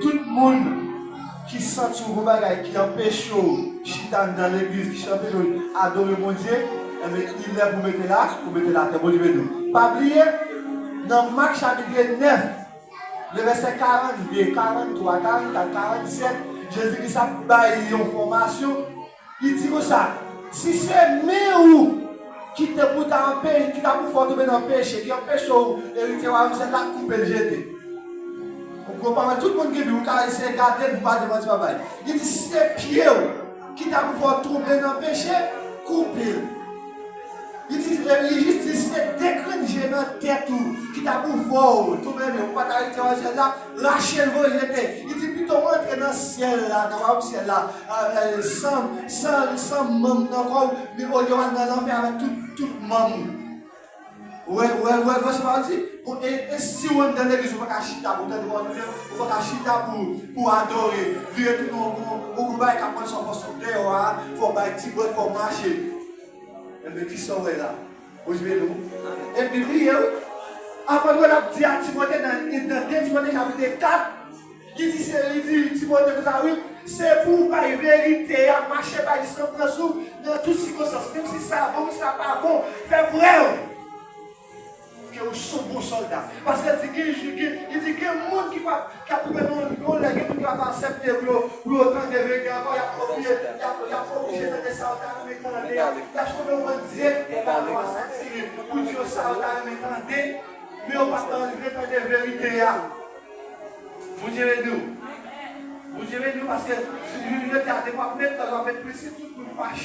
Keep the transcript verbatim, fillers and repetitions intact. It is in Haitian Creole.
Tout moun ki santi w gon bagay ki anpeche w chita anndan legliz, ki anpeche w adore Bondye, enben, li lè pou mete l a, pou mete l atè. Bondye beni w. Pa bliye, nan Mak chapit nèf, le vèsè karannde, karanntwa, karannkat, karannsèt, Jezi Kris ap bay yon fòmasyon. Li di konsa, si se men ou ki te pou ta anpe-, ki ta pou fè w tonbe nan peche, ki anpeche w erite wayòm syèl la, koupe l jete. Ou konprann? Tout moun gen Bib, ou ka eseye gade l, ou pa devan ti babay. Li di, si se pye w ki ta pou fè w tonbe nan peche, koupe l. Li di, li jis di, si se de grenn je nan tèt ou ki ta pou fè w tonbe, men ou pa ta erite wayòm syèl la, rache l voye jete. Li di, pito w antre nan syèl la, nan wayòm syèl la, a, e, san, san, san manm nan kò w, men olye w al nan lanfè avèk tout, tout manm ou. Wè, wè, wè, wè sa pawòl di? Bon, e, e si w anndan legliz, ou pa ka chita pou tande pawòl Bondye, ou pa ka chita pou, pou adore, vire tounen w gon, w gon bagay k ap pran sou fòs ou deyò a, fò w bay ti bwèt, fò w mache. Enben, kisa w wè la? Bondye beni w. Epi bliye, wi. Apot Pòl ap di a Timote nan, nan de Timote chapit kat, li di, se, li di Timote konsa, wi, se pou w bay verite a, mache bay san pran sou nan tout sikonstans, menm si sa bon, menm si sa pa bon, fè prèv ke ou se yon bon sòlda. Paske li di, gen, gen, li di, gen moun ki pa, k ap rive nan yon lè, gen moun ki pa aksepte pou yo, pou yo tande verite ankò, y ap oblije, y ap, y ap oblije tande sa yo ta renmen tande a. Y ap sonje yon bann dyèt ki pa yo asatire pou di yo sa yo ta renmen tande, men yo pa t antre tande verite a. Bondye beni w. Bondye beni w, paske si Bib la di, depi w ap met tan, w ap met prensip, tout moun fache.